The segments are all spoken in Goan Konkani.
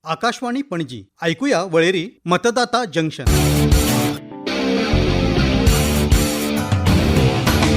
आकाशवाणी पणजी. ऐकूया वळेरी मतदाता जंक्शन.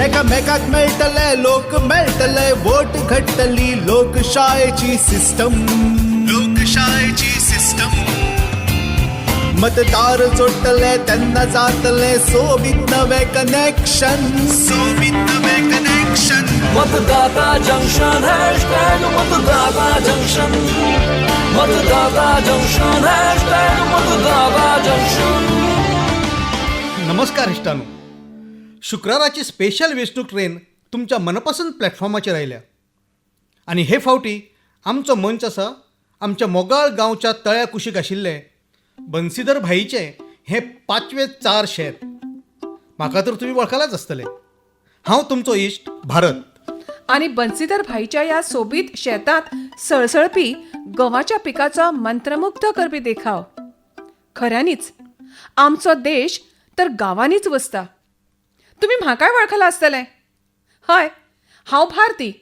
एकामेकाक मेळटले, लोक मेळटले, वोट घडटली लोकशायेची सिस्टम, लोकशायेची सिस्टम. मतदार जोडटले तेन्ना जातले सोबीत नवे कनेक्शन, सोबीत नवे कनेक्शन. मतदाता जंक्शन, हॅशटॅग मतदाता जंक्शन. मतदाता जंक्शन, हॅशटॅग मतदाता जंक्शन. नमस्कार इश्टांनो, शुक्राराची स्पेशल वेंचणूक ट्रेन तुमच्या मनपसंत प्लॅटफॉर्माचेर आयल्या आनी हे फावटी आमचो मंच आसा आमच्या मोगाळ गांवच्या तळ्या कुशीक आशिल्लें बन्सीधर भाईचें हें पांचवें चार शेत. म्हाका तर तुमी वळखलाच आसतले. हांव तुमचो इश्ट भारत. आनी बन्सीधर भाईच्या ह्या सोबीत शेतांत सळसळपी गंवाच्या पिकाचो मंत्रमुग्ध करपी देखाव. खऱ्यांनीच आमचो देश तर गांवांनीच वसता. तुमी म्हाकाय वळखलां आसतलें. हय, हांव भारती.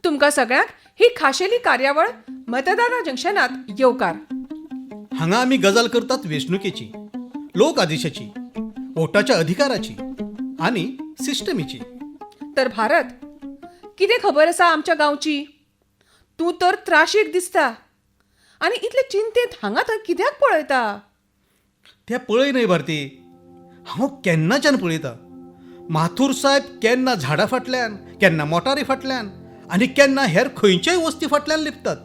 तुमकां सगळ्यांक ही खाशेली कार्यावळ मतदाता जंक्शनात येवकार. हांगा आमी गजाल करतात वेंचणुकेची, लोक आदेशाची, वोटाच्या अधिकाराची आनी सिस्टमीची. तर भारत, कितें खबर आसा आमच्या गांवची? तूं तर त्राशीक दिसता आनी इतले चिंतेंत हांगा थंय कित्याक पळयता? तें पळय न्हय भारती, हांव केन्नाच्यान पळयतां, माथूर साहेब केन्ना झाडा फाटल्यान, केन्ना मोटारी फाटल्यान आनी केन्ना हेर खंयच्याय वस्ती फाटल्यान लिपतात.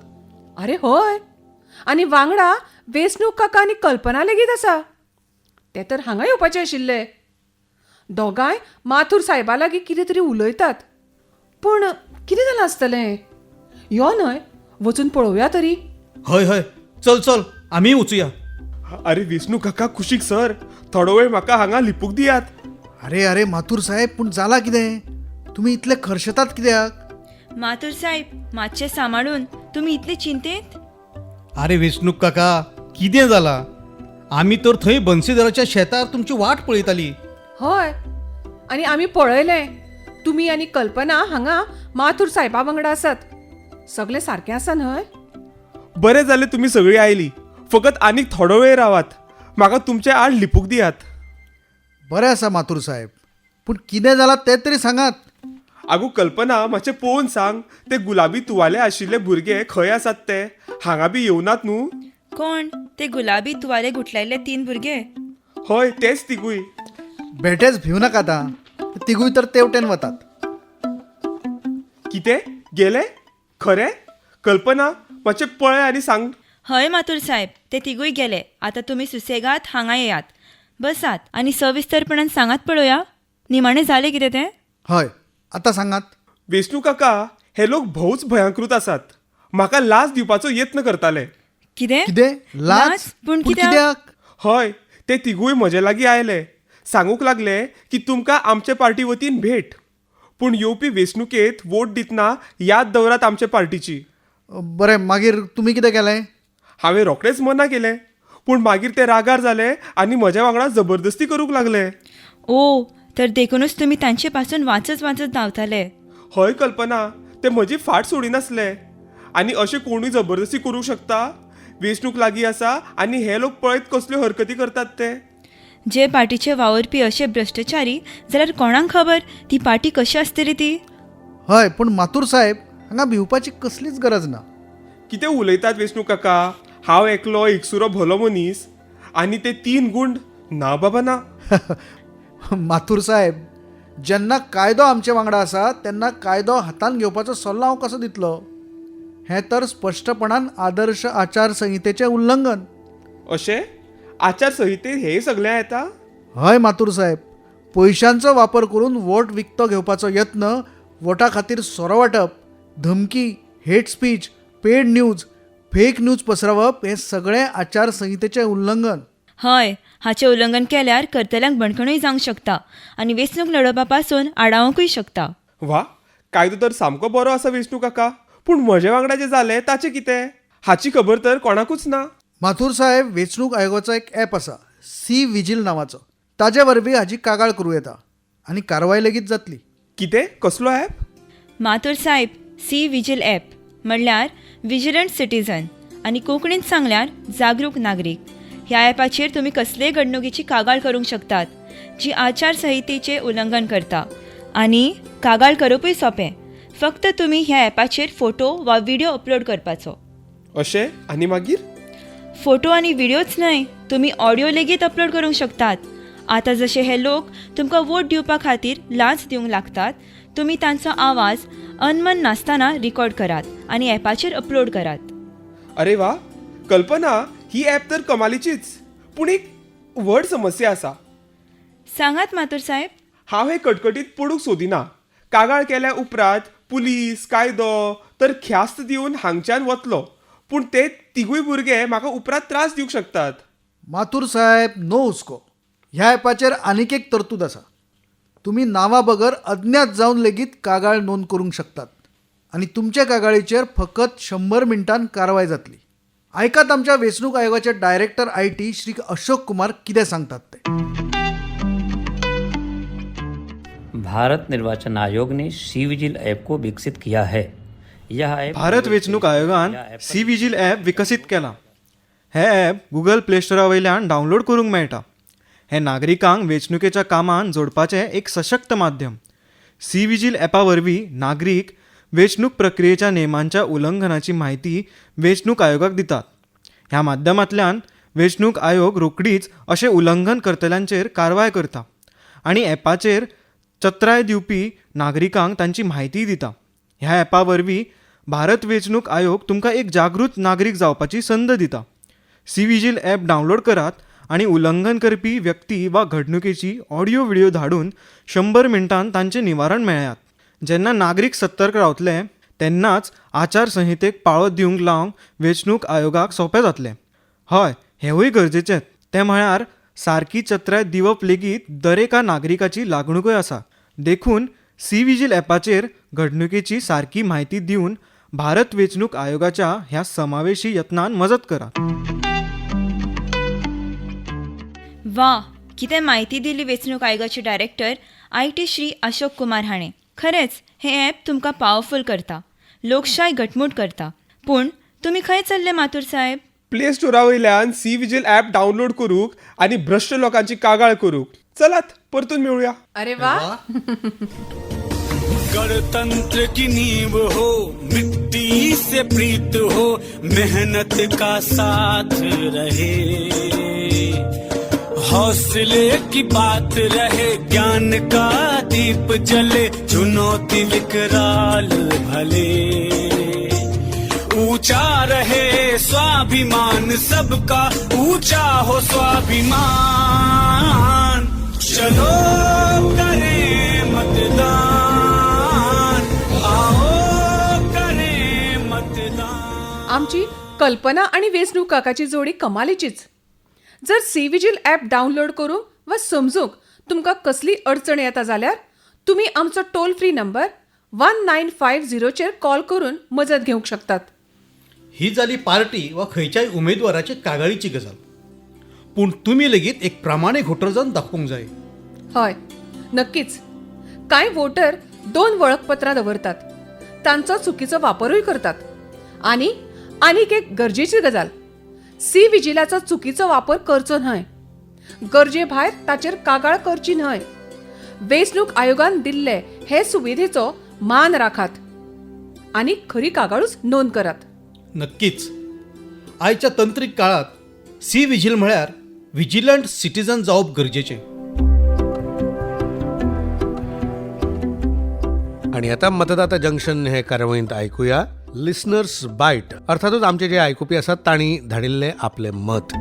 अरे हय, आनी वांगडा वेंचणूक काका आनी कल्पना लेगीत आसा. ते तर हांगा येवपाचे आशिल्ले. दोगांय माथूर सायबा लागीं कितें तरी उलयतात. पूण कितें जालां आसतलें? यो न्हय, वचून पळोवया तरी. हय हय, चल चल, आमीय वचुया. अरे विष्णू काका, कुशीक सर, थोडो वेळ म्हाका हांगा लिपूंक दियात. अरे अरे माथूर साहेब, पूण जाला कितें? तुमी इतले खर्शेतात कित्याक? माथूर साहेब, मातशें सांबाळून. तुमी इतले चिंतेत? अरे वेंचणूक काका, कितें जालां? आमी तर थंय बन्सीधराच्या शेतार तुमची वाट पळयताली. हय, आनी आमी पळयलें, तुमी आनी कल्पना हांगा माथूर सायबा वांगडा आसात. सगलें सारकें आसा न्हय? बरें जालें तुमी सगळीं आयलीं. फकत आनीक थोडो वेळ रावात, म्हाका तुमचे आड लिपूंक दियात. बरें आसा माथूर साहेब, पूण कितें जालां तें तरी सांगात. आगो कल्पना, मातशें पळोवन सांग, ते गुलाबी तुवाले आशिल्ले भुरगे खंय आसात ते? हांगा बी येवनात न्हू? कोण ते गुलाबी तुवाले गुठलायल्ले तीन भुरगे? हय, तेच तिगूय. बेठेच भिव नाकात आं, ते तिगूय तर तेवटेन वतात. कितें, गेले खरें? कल्पना, मातशें पळय आनी सांग. हय माथूर साहेब, ते तिगूय गेले. आतां तुमी सुसेगाद हांगा येयात, बसात आनी सविस्तरपणान सांगात पळोवया, निमाणें जालें कितें तें. हय, आतां सांगात. विष्णू काका, हे लोक भोवच भयांकृत आसात. म्हाका लाच दिवपाचो यत्न करताले. कितें? कितें, लाच? पूण कित्याक? हय, ते तिगूय म्हजे लागीं आयले, सांगूंक लागले की तुमकां आमचे पार्टी वतीन भेट, पूण येवपी वेंचणुकेंत वोट दितना याद दवरात आमचे पार्टीची. बरें, मागीर तुमी कितें केलें? हांवें रोखडेंच मना केलें, पूण मागीर ते रागार जाले आनी म्हज्या वांगडा जबरदस्ती करूंक लागले. ओ, तर देखूनच तुमी तांचे पासून वाचत वाचत धांवताले. हय कल्पना, ते म्हजी फाट सोडिनासले. आनी अशें कोणूय जबरदस्ती करूंक शकता? वेंचणूक लागीं आसा आनी हे लोक पळयत कसल्यो हरकती करतात ते. जे पार्टीचे वावुरपी अशे भ्रश्टाचारी जाल्यार कोणाक खबर ती पार्टी कशी आसतली ती. हय, पूण माथूर साहेब, हांगा भिवपाची कसलीच गरज ना. कितें उलयतात वेंचणूक काका? हांव एकलो एकसुरो भलो मनीस आनी ते तीन गुंड? ना बाबा ना. माथूर साहेब, जेन्ना कायदो आमचे वांगडा आसा तेन्ना कायदो हातान घेवपाचो सल्लो हांव कसो दितलो? हें तर स्पश्टपणान आदर्श आचार संहितेचें उल्लंघन. अशें? आचार संहितेंत हें सगळें येता? हय माथूर साहेब, पयशांचो वापर करून वोट विकतो घेवपाचो यत्न, वोटा खातीर सोरो वांटप, धमकी, hate speech, paid news, fake news पसरावप हें सगळें आचार संहितेचें उल्लंघन. हय, हाचें उल्लंघन केल्यार करतल्यांक बंदखणूय जावंक शकता आनी वेंचणूक लडोवपा पासून आडावंकूय शकता. वा, कायदो तर सामको बरो आसा वेंचणूक काका. पूण म्हजे वांगडा जें जालें ताचें कितें? हाची खबर तर कोणाकूच ना. माथूर साहेब, वेंचणूक आयोगाचो एक ॲप आसा, सी विजील नांवाचो. ताजे वरवीं हाजी कागाळ करूं येता आनी कारवाय लेगीत जातली. कितें, कसलो ॲप? माथूर साहेब, सी विजील ॲप म्हणल्यार विजिलंट सिटीजन. आनी कोंकणींत सांगल्यार जागरूक नागरीक. ह्या ॲपाचेर तुमी कसलेय घडणुकीची कागाळ करूंक शकतात जी आचारसंहितेचें उल्लंघन करता आनी कागाळ करपूय सोंपें. फक्त तुमी ह्या ॲपाचेर फोटो वा व्हिडियो अपलोड करपाचो. अशें? आनी मागीर? फोटो आनी व्हिडियोच न्हय, तुमी ऑडियो लेगीत अपलोड करूंक शकतात. आतां जशे हे लोक तुमकां वोट दिवपा खातीर लांच दिवंक लागतात, तुमी तांचो आवाज अनमन नासतना रिकॉर्ड करात आनी ॲपाचेर अपलोड करात. अरे वा कल्पना, ही ॲप तर कमालीचीच. पूण एक व्हड समस्या आसा. सांगात मातूर साहेब. हांव हे कटकटीत पडूंक सोदिना. कागाळ केल्या उपरांत पुलीस कायदो तर ख्यास्त दिवन हांगच्यान वतलो, पूण ते तिगूय भुरगे म्हाका उपरांत त्रास दिवंक शकतात. माथूर साहेब, नो हुस्को. ह्या ॲपाचेर आनीक एक तरतूद आसा. तुमी नांवा बगर अज्ञात जावन लेगीत कागाळ नोंद करूंक शकतात आनी तुमच्या कागाळीचेर फकत 100 मिनटान कारवाय जातली. आयकात आमच्या वेंचणूक आयोगाचे director IT Shri Ashok Kumar कितें सांगतात ते. भारत निर्वाचन आयोग ने सी विजिल ऐप को विकसित किया है. यह ऐप भारत वेंचणूक आयोगान सी विजील ॲप विकसीत केलां. हें ॲप गुगल प्ले स्टोरा वयल्यान डावनलोड करूंक मेळटा. हें नागरिकांक वेंचणुकेच्या कामांत जोडपाचें एक सशक्त माध्यम. सी विजील ॲपा वरवीं नागरीक वेंचणूक प्रक्रियेच्या नेमांच्या उल्लंघनाची म्हायती वेंचणूक आयोगाक दितात. ह्या माध्यमांतल्यान वेंचणूक आयोग रोखडीच अशें उल्लंघन करतल्यांचेर कारवाय करता आनी ॲपाचेर चत्राय दिवपी नागरिकांक तांची म्हायतीय दिता. ह्या ॲपा वरवीं भारत वेंचणूक आयोग तुमकां एक जागृत नागरीक जावपाची संद दिता. सी विजील ॲप डावनलोड करात आनी उल्लंघन करपी व्यक्ती वा घडणुकेची ऑडियो व्हिडियो धाडून 100 मिनटान तांचें निवारण मेळयात. जेन्ना नागरीक सतर्क रावतले तेन्नाच आचारसंहितेक पाळो दिवंक लावंक वेंचणूक आयोगाक सोंपें जातलें. हय, हेंवूय गरजेचें. तें म्हळ्यार सारकी चत्राय दिवप लेगीत दरेका नागरिकाची लागणूकय आसा. देखून सी विजील ॲपाचेर घडणुकेची सारकी म्हायती दिवन भारत वेंचणूक आयोगाच्या ह्या समावेशी यत्नान मजत करात. वा, कितें म्हायती दिली वेंचणूक आयोगाचे director IT Shri Ashok Kumar हाणें. खरेंच हें ॲप तुमकां पावरफूल करता, लोकशाय घटमूट करता. पूण तुमी खंय चल्ले माथूर साहेब? प्ले स्टोरा वयल्यान सी विजील ॲप डावनलोड करूंक आनी भ्रश्ट लोकांची कागाळ करूंक. चलात परतून मेळुया. अरे वा. गणतंत्र की नींव हो, मिट्टी से प्रीत हो, मेहनत का साथ रहे, हौसले की बात रहे, ज्ञान का दीप जले, चुनौती विकराल भले, ऊंचा रहे स्वाभिमान सबका, ऊंचा हो स्वाभिमान, चलो करें मतदान, आओ करें मतदान. आमची कल्पना आनी वेंचणूक काकाची जोडी कमालीचीच. जर सी विजील ॲप डावनलोड करूंक वा समजूंक तुमकां कसलीय अडचण येता जाल्यार तुमी आमचो टोल फ्री नंबर 1950चेर कॉल करून मजत घेवंक शकतात. ही जाली पार्टी वा खंयच्याय उमेदवाराचे कागाळीची गजाल. पूण तुमी लेगीत एक प्रामाणीक वोटर जावन दाखोवंक जाय. हय, नक्कीच. कांय वोटर 2 वळखपत्रां दवरतात, तांचो चुकीचो वापरूय करतात. आनी आनीक एक गरजेची गजाल, सी विजिलाचो चुकीचो वापर करचो न्हय. गरजे भायर ताचेर कागाळ करची न्हय. वेंचणूक आयोगान दिल्ले हे सुविधेचो मान राखात आनी खरी कागाळूच नोंद करात. नक्कीच. आयच्या तंत्रीक काळांत सी विजील म्हळ्यार विजिलंट सिटीजन जावप गरजेचें. आणि आता मतदाता जंक्शन हे कार्यावळींत आयकुया लिसनर्स बायट, अर्थातच आमचे जे आयकुपी आसात तांणी धाडिल्लें आपलें मत.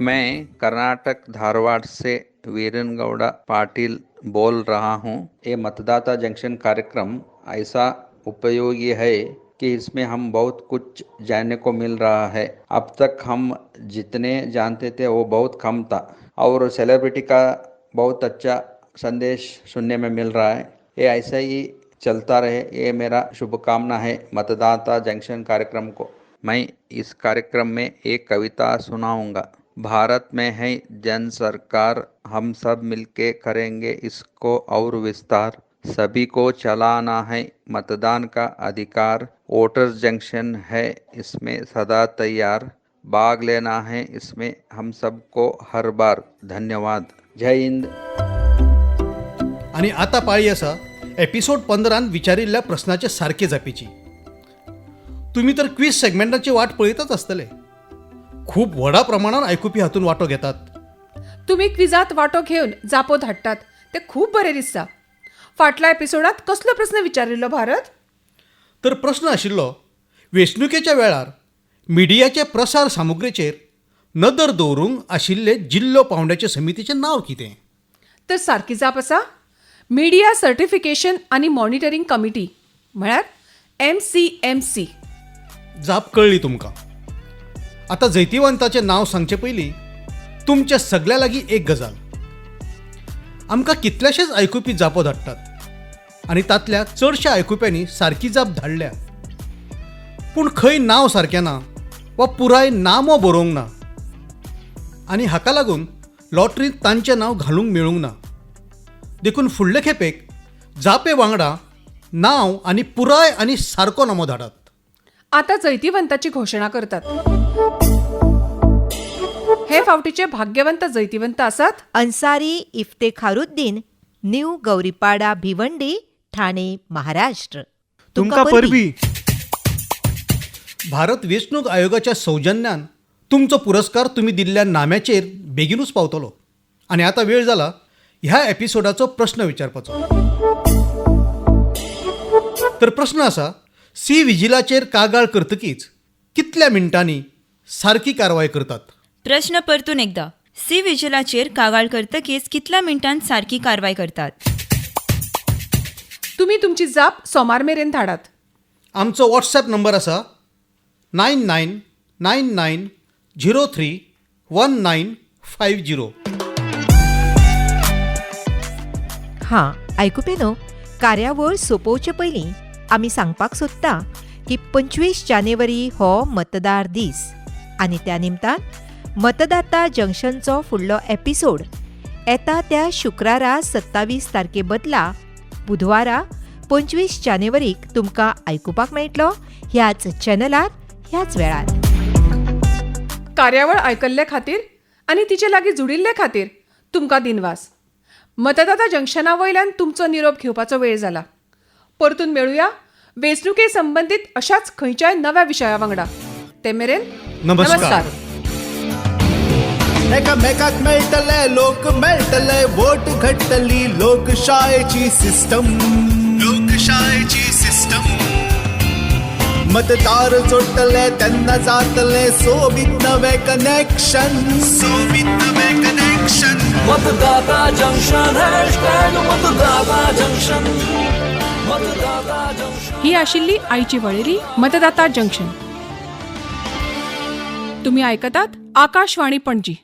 मैं कर्नाटक धारवाड़ से वीरन गौड़ा पाटिल बोल रहा हूँ। ये मतदाता जंक्शन कार्यक्रम ऐसा उपयोगी है कि इसमें हम बहुत कुछ जानने को मिल रहा है। अब तक हम जितने जानते थे वो बहुत कम था और सेलिब्रिटी का बहुत अच्छा संदेश सुनने में मिल रहा है। ये ऐसा ही चलता रहे, ये मेरा शुभकामना है मतदाता जंक्शन कार्यक्रम को। मैं इस कार्यक्रम में एक कविता सुनाऊंगा। भारत में है जन सरकार, हम सब मिलके करेंगे इसको और विस्तार। सभी को चलाना है मतदान का अधिकार। वोटर्स जंक्शन है इसमें सदा तैयार, भाग लेना है इसमें हम सबको हर बार। धन्यवाद, जय हिंद। आनी आतां पाळी आसा एपिसोड 15 विचारिल्ल्या प्रस्नाचे सारके जापेची। तुमी तर क्वीज सेगमेंटाची वाट पळयताच आसतले। खूब व्हडा प्रमाणान आयकुपी हातून वांटो घेतात। तुमी क्विजांत वांटो घेवन जापो धाडटात तें खूब बरें दिसता। फाटल्या एपिसोडांत कसलो प्रस्न विचारिल्लो भारत? तर प्रस्न आशिल्लो, वेंचणुकेच्या वेळार मिडियाचे प्रसार सामुग्रेचेर नदर दवरूंक आशिल्ले जिल्लो पांवड्याचे समितीचें नांव कितें? तर सारकी जाप आसा मिडिया सर्टिफिकेशन आनी मॉनिटरींग कमिटी म्हळ्यार MCMC। जाप कळ्ळी तुमकां। आतां जैतिवंताचें नांव सांगचे पयलीं तुमच्या सगल्या लागीं एक गजाल, आमकां कितलेशेच आयकुपी जापो धाडटात आनी तांतल्या चडश्या आयकुप्यांनी सारकी जाप धाडल्या, पूण खंय नांव सारकें ना वा पुराय नामो बरोवंक ना आनी हाका लागून लॉटरींत तांचें नांव घालूंक मेळूंक ना। देखून फुडले खेपेक जापे वांगडा नांव आनी पुराय आनी सारको नामो धाडात। आतां जैतिवंताची घोशणा करतात। हे फावटीचे भाग्यवंत जैतिवंत आसात अन्सारी इफ्तेखारुद्दीन, न्यू गौरीपाडा, भिवंडी, ठाणे, महाराष्ट्र। तुमकां परबी। भारत वेंचणूक आयोगाच्या सौजन्यान तुमचो पुरस्कार तुमी दिल्ल्या नाम्याचेर बेगीनूच पावतलो। आनी आतां वेळ जाला ह्या एपिसोडाचो प्रस्न विचारपाचो। तर प्रस्न आसा, सी विजिलाचेर कागाळ करतकीच कितल्या मिनटांनी सारकी कारवाय करतात? प्रश्न परतून एकदा, सी विजिलाचेर कागाळ करतकीच कितल्या मिनटांत सारकी कारवाय करतात? तुमी तुमची जाप सोमार मेरेन धाडात। आमचो व्हॉट्सएप नंबर आसा 99 99 03 1950। हां आयकुपेनो, कार्यावळ सोंपोवचे पयलीं आमी सांगपाक सोदता की 25 जानेवारी हो मतदार दीस आनी त्या निमतान मतदाता जंक्शनचो फुडलो एपिसोड येता त्या शुक्रारा 27 तारखे बदला बुधवारा 25 जानेवारीक तुमकां आयकुपाक मेळटलो ह्याच चॅनलार ह्याच वेळार। कार्यावळ आयकल्ले खातीर आनी तिचे लागीं जुडिल्ले खातीर तुमकां दिनवास। मतदाता जंक्शना वयल्यान तुमचो निरोप घेवपाचो वेळ जाला। परतून मेळुया वेंचणुके संबंदीत अशाच खंयच्याय नव्या विशया वांगडा। ते मेरेन नमस्कार। एकामेकाक मेळटले, लोक मेळटले, वोट घडटली लोकशायेची सिस्टम, लोकशायेची सिस्टम। मतदार जोडटले तेन्ना जातले सोबीत नवे कनेक्शन, सोबीत नवे कनेक्शन। मतदाता जंक्शन हॅशटॅग मतदाता जंक्शन, मतदाता जंक्शन। ही आशिल्ली आयची वळेरी मतदाता जंक्शन। तुम्ही ऐकतात आकाशवाणी पणजी।